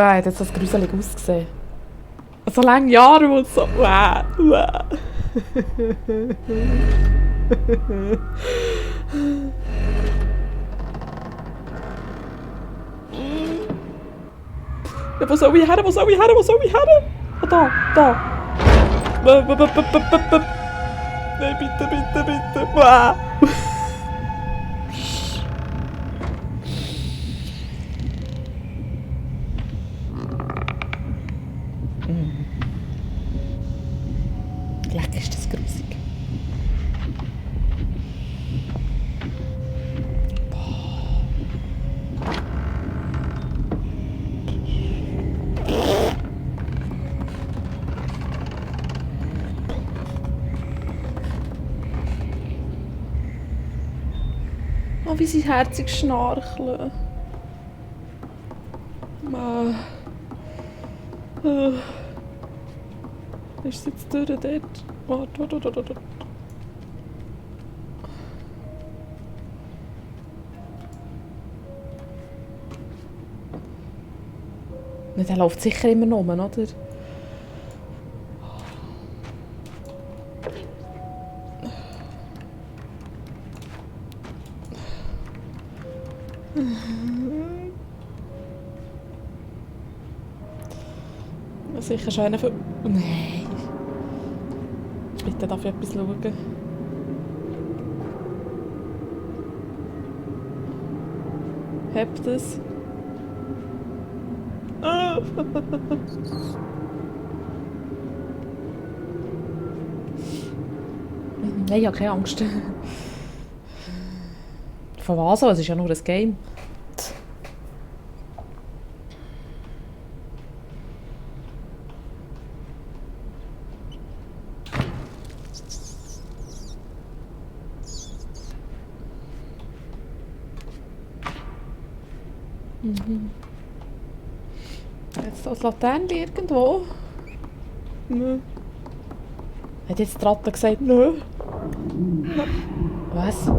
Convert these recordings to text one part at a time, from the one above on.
hat jetzt das gruselig ausgesehen. So lange Jahre und so. Ja, wo soll ich her? Wo soll ich her? Wo soll ich her? Ah, da. Nein, bitte, bitte, bitte. Leck, ist das grusig. Oh, wie sie herzig schnarcheln. Ist sie jetzt durch dort? Warte. Der läuft sicher immer noch, oder? Sicher schon einer von... Nein. Bitte darf ich etwas schauen. Habt es? Ah. Nein, ich habe keine Angst. Von was? Es ist ja nur ein Game. Jetzt das Laterne irgendwo? Nö. Hat jetzt die Ratte gesagt, nö? Was?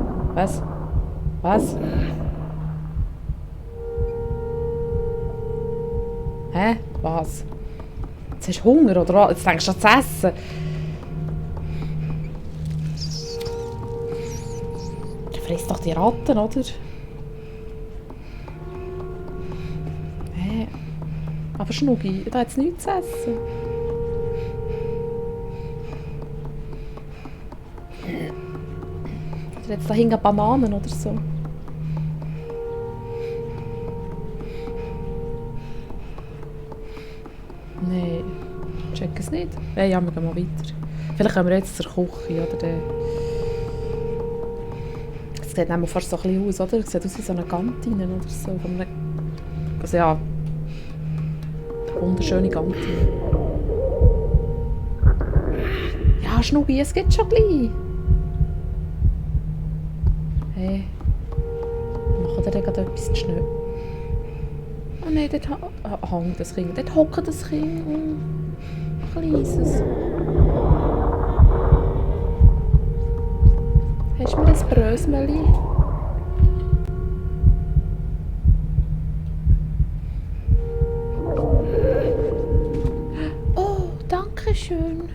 Hä? Was? Jetzt hast du Hunger, oder was? Jetzt denkst du an das Essen. Du frisst doch die Ratten, oder? Hä? Aber Schnucki, da hat es nichts zu essen. Oder jetzt da hingen Bananen oder so. Nein, check es nicht. Ja, wir gehen mal weiter. Vielleicht kommen wir jetzt zur Küche, oder? Es sieht nämlich fast so ein bisschen aus, oder? Es sieht aus wie so eine Kantine oder so. Also ja, eine wunderschöne Kantine. Ja, Schnucki, es geht schon gleich. Hey, machen wir dann gerade etwas zu schnell? Oh nein, dort hängt das Kind. Dort hockt das Kind. Kleines. Hast du mir ein Brösmeli? Oh, danke schön.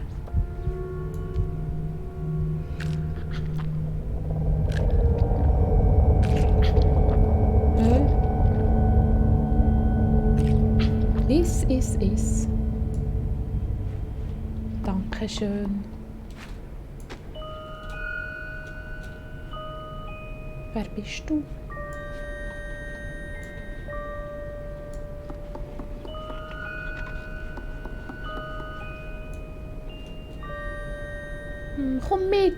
Iss. Dankeschön. Wer bist du? Komm mit.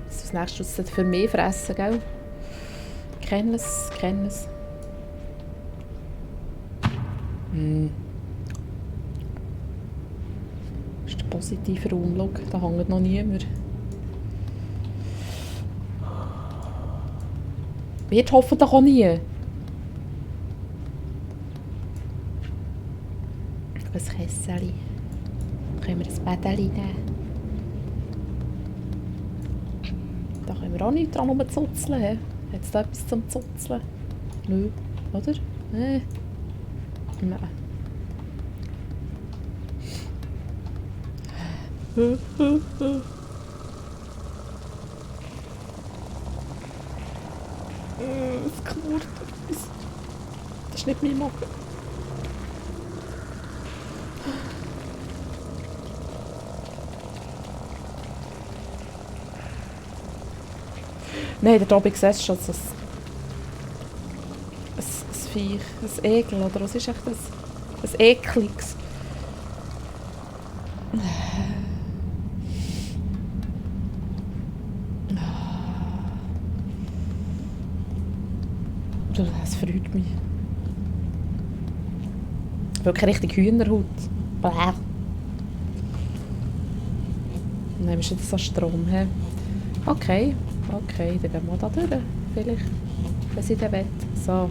Das nächste sollte für mich fressen, gell? Kenn es. Das ist der positive Raum, schau, da hängt noch niemand. Wird hoffentlich auch nie. Ein Kessel. Können wir ein Bettchen nehmen? Da können wir auch nicht dran rumzuzeln. Hat es da etwas zum Zuzeln? Nö, oder? Nein. Es knurrt etwas. Das ist nicht mein Magen. Nein, da oben siehst du schon so ein Viech, ein Egel, oder was ist echt das? Ein Ekliges. Das freut mich. Wirklich richtig Hühnerhaut. Bäh. Dann nehmen wir wieder so Strom. He? Okay, dann gehen wir da durch. Vielleicht, wenn sie dann will. So.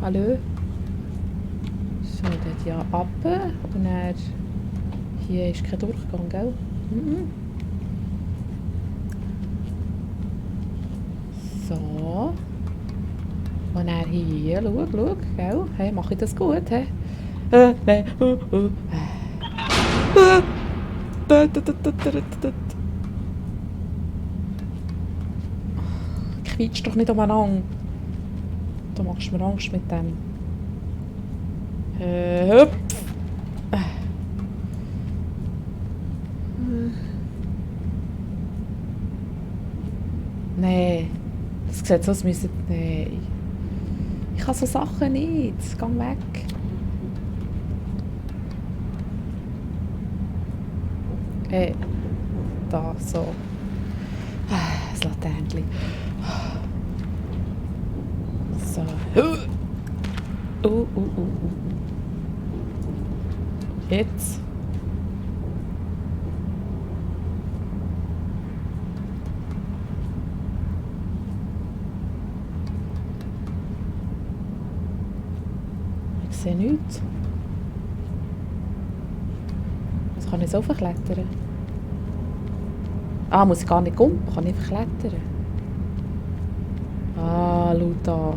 Hallo? So, dort ja ab. Und dann... Hier ist kein Durchgang, gell? So. Und dann hier, schau, gell? Hey, mache ich das gut, hä? Nein. Quietsch doch nicht umeinander. Du machst mir Angst mit dem. Hüpf. Nein. Das sieht so aus, müssen... Nein. Ich kann so Sachen nicht. Geh weg. Da, so. Das Laternchen. So. Jetzt. Ich sehe nichts. Was kann ich so verklettern? Ah, muss ich gar nicht kommen, kann ich verklettern. Ah, schau da.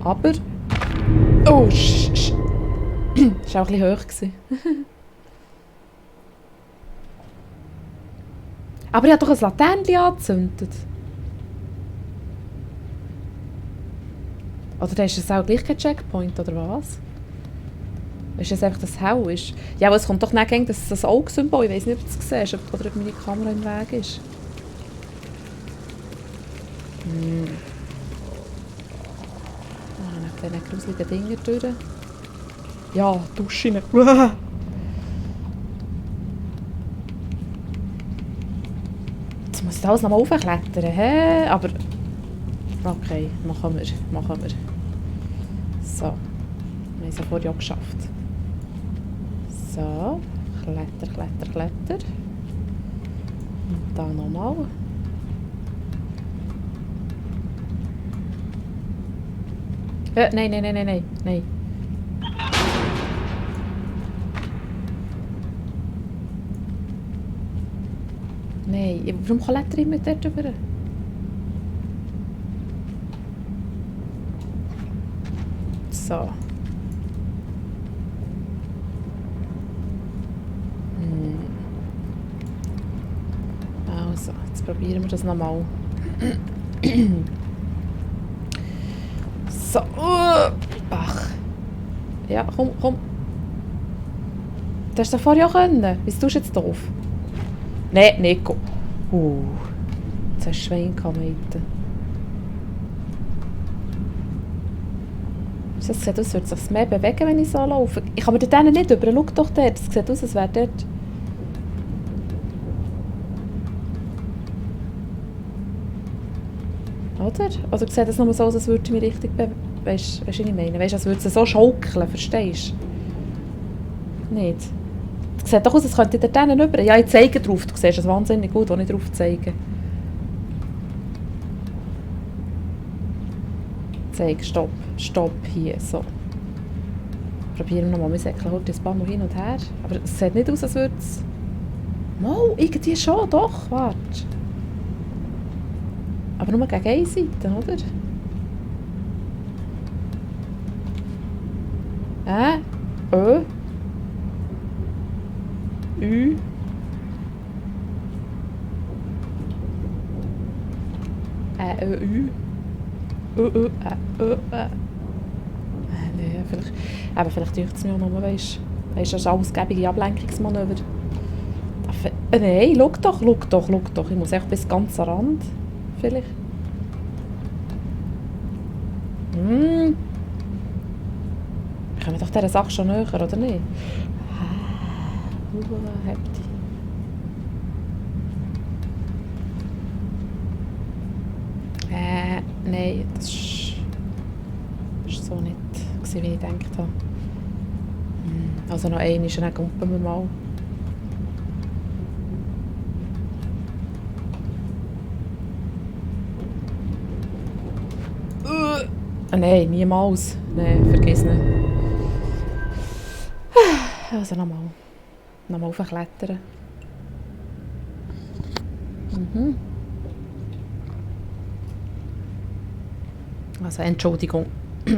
Aber... Oh, das war auch ein bisschen hoch. Aber ich habe doch ein Laternchen angezündet. Oder dann ist es auch gleich kein Checkpoint, oder was? Ist es einfach, dass es hell ist? Ja, aber es kommt doch nicht gegen das Augesymbol. Ich weiß nicht, ob du es siehst oder ob meine Kamera im Weg ist. Nach diesen gruseligen Dingen durch. Ja, Duschen. Jetzt muss ich alles nochmal raufklettern, hä? Aber... Okay, machen wir. So. Wir haben es ja vorher auch geschafft. So. Kletter. Und da nochmal. Nein. Nein, warum klettert ich mit dort drüber? So. Also, jetzt probieren wir das nochmal. So. Bach. Ja, komm. Das hast du vorher auch können. Wieso tust du jetzt doof? Nein, Nico. Jetzt hast du Schwein gehabt, Es sieht aus, als würde es sich mehr bewegen, wenn ich so laufe. Ich kann mir dort nicht über. Schau doch dort. Es sieht aus, als wäre dort... Oder? Also sieht es nur so aus, als würde ich mich richtig bewegen. Weißt du, was ich meine? Weißt du, als würde es so schaukeln, verstehst du? Nicht? Es sieht doch aus, als könnte ich dort rüber. Ja, ich zeige drauf. Du siehst es wahnsinnig gut, wenn ich drauf zeige. Zeig, stopp hier, so. Probieren wir nochmal, wir säckeln heute ein paar Mal hin und her. Aber es sieht nicht aus, als würde es... Mal, irgendwie schon, doch, warte. Aber nur gegen eine Seite, oder? Ö. Ü. Ö, Ü. Nee, vielleicht dürfte es mir auch nur, weißt du. Das ist eine ausgiebige Ablenkungsmanöver. Nein, schau doch. Ich muss echt bis ganz am Rand. Vielleicht. Wir kommen doch dieser Sache schon näher, oder nicht? Heftig. Nein, das ist so nicht gewesen, wie ich gedacht habe. Also noch einmal, und dann kumpen wir mal. Nein, niemals. Nein, vergiss nicht. Also nochmal. Nochmal aufklettern. Also Entschuldigung. Ich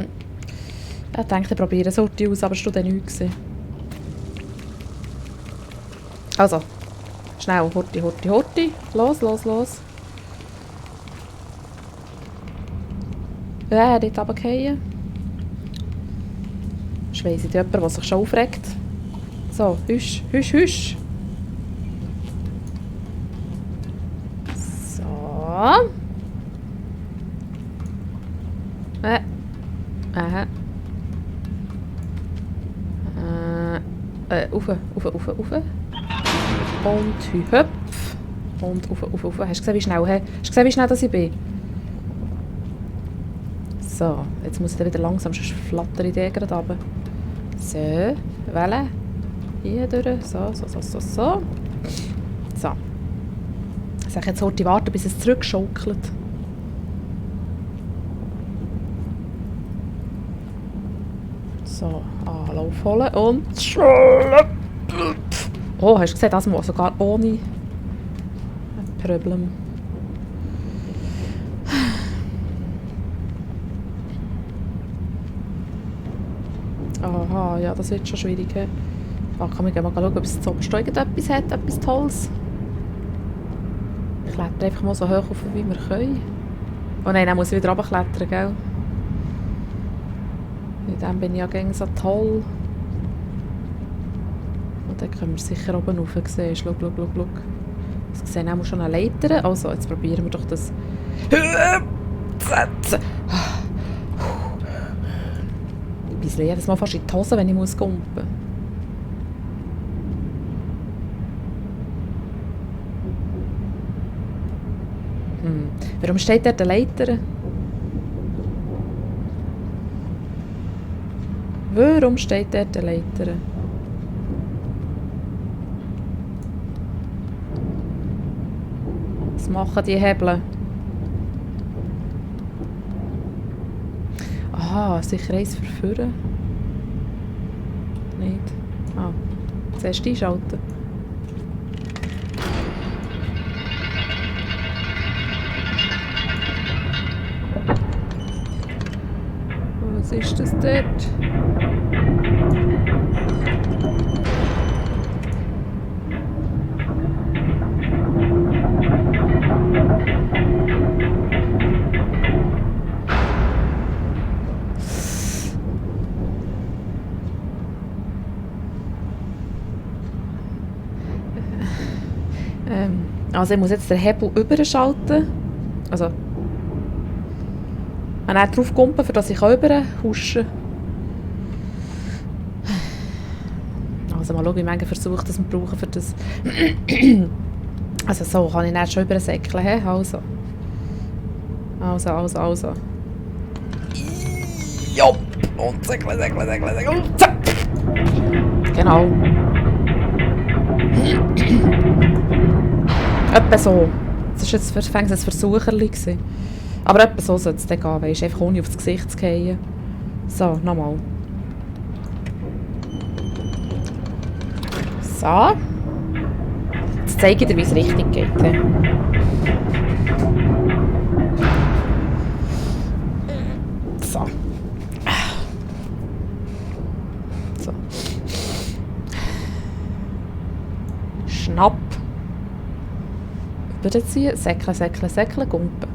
dachte, ich probiere eine Sorte aus, aber es war dann nichts. Also, schnell, Horti. Los. Dort runterfallen. Das weiss ich jemand, der sich schon aufregt. So, hüsch. So. Rauf. Und hüpf. Und rauf. Hast du gesehen, wie schnell dass ich bin? So, jetzt muss ich dann wieder langsam, sonst flatter ich die gerade runter. So, Welle. Hier durch. So. So. Ich sage jetzt heute warten, bis es zurückschaukelt. So, Anlauf holen und schwupp. Oh, hast du gesehen, das mal sogar ohne Problem. Aha, ja, das wird schon schwierig. Da kann man mal schauen, ob es zu oberst irgendetwas hat, etwas Tolles. Ich kletter einfach mal so hoch auf, wie wir können. Oh nein, dann muss ich wieder runterklettern, gell? In dem bin ich ja gegen so toll. Und dann können wir sicher oben rauf sehen. Schau. Das sehen auch schon eine Leiter. Also, jetzt probieren wir doch das. Ich beißle jedes Mal fast in die Hose, wenn ich muss gumpen. Warum steht dort eine Leiter? Warum steht dort eine Leiter? Was machen die Hebel? Aha, sicher eins verführen. Nicht. Zuerst einschalten. Was ist das dort? Also ich muss jetzt den Hebel überschalten. Also und dann drauf kumpen, für dass ich überhuschen kann. Also mal schauen, wie viele Versuche das wir brauchen für das. Also so kann ich dann schon übersäckeln. Also. Jopp! Und säckeln. Zack! Genau. Etwa so. Das war jetzt ein Versucherli. Aber etwa so sollte es dann gehen, weißt, einfach ohne aufs Gesicht zu fallen. So, nochmal. So. Jetzt zeige ich dir, wie es richtig geht. So. So. Schnapp. Überziehen. Säckle, säckle, säckle. Gumpen.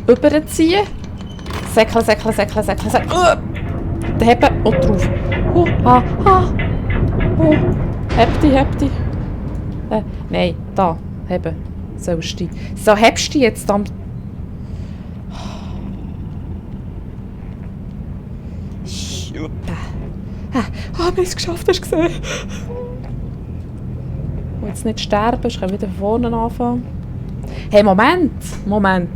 Überziehen. Säckle, säckle, säckle, säckle, säckle. Heben und drauf. Ha, ha. Heb die, heb die. Nein, da. Heben. Sollst du. So, hebst du jetzt dann. Wir haben es geschafft, hast du gesehen? Und jetzt nicht sterben, ich kann wieder vorne anfangen. Hey, Moment! Moment!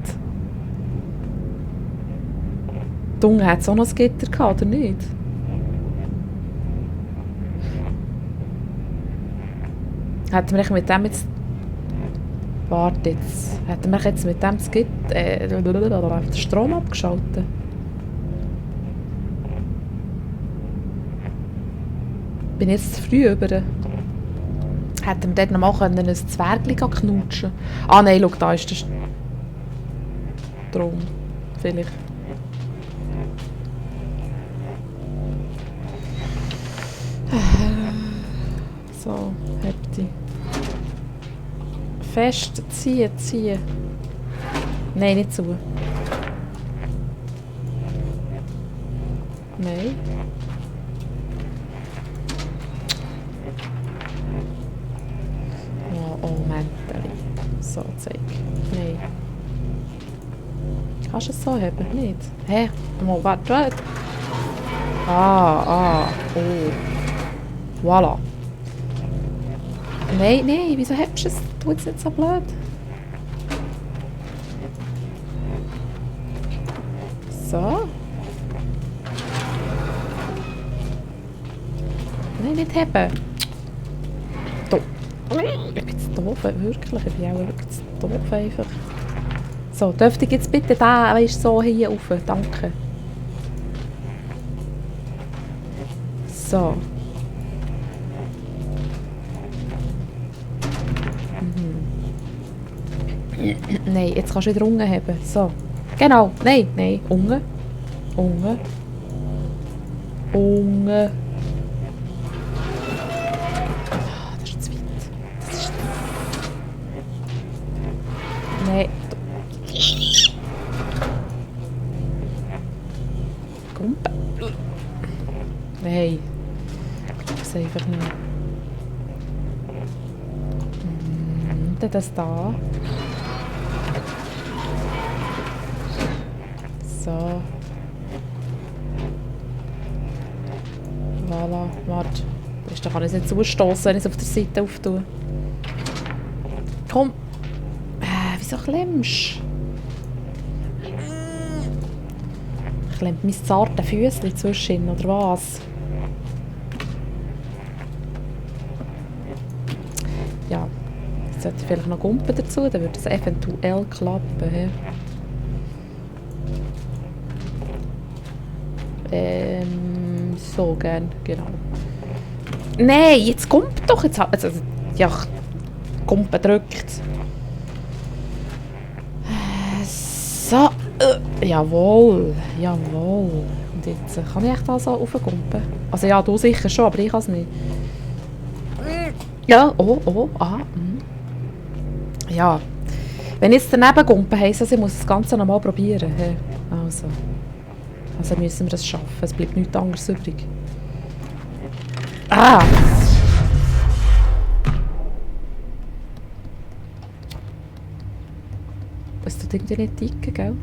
Die Unge hat auch noch ein Gitter gehabt, oder nicht? Hätten wir mit dem jetzt... Warte jetzt. Hätten wir jetzt mit dem das Gitter... den Strom abgeschaltet? Bin ich jetzt zu früh über? Hätten wir dort noch mal ein Zwergli knutschen können? Ah nein, schau, da ist der Strom. Vielleicht. So, hab die. Fest ziehen, ziehen. Nein, nicht zu. Nein. Oh, Mänteli. So, zeig. Nein. Kannst du es so haben? Nicht? Hä? Mal, warte. Oh. Voilà. Nein, wieso hebst du es? Tu es nicht so blöd. So. Nein, nicht heben. Doof. Ich bin zu doof, wirklich. Ich bin auch wirklich zu doof einfach. So, dürfte ich jetzt bitte da, weißt, so hier rauf? Danke. So. Nein, jetzt kannst du wieder unten haben. So. Genau. Nein. Unten. Das ist zu weit. Nein. Gumpen. Nein. Das ist einfach nicht. Und das da. So. Voilà, warte. Da kann ich es nicht zustoßen, wenn ich es auf der Seite auftue. Komm. Wieso klemmst du? Klemmt mein zartes Füßchen zwischen, oder was? Ja. Jetzt sollte ich vielleicht noch Gumpen dazu, dann würde es eventuell klappen. He? So gern, genau. Nein, jetzt kommt doch jetzt. Also, ja, Gumpen drückt. So. Jawohl. Und jetzt kann ich echt da so raufgumpen. Also ja, du sicher schon, aber ich kann es nicht. Ja, Ja. Wenn ich jetzt daneben gumpen, heisst das, ich muss das Ganze noch mal probieren. Hey. Also müssen wir das schaffen. Es bleibt nichts anderes übrig. Es tut irgendwie nicht dicken, gell?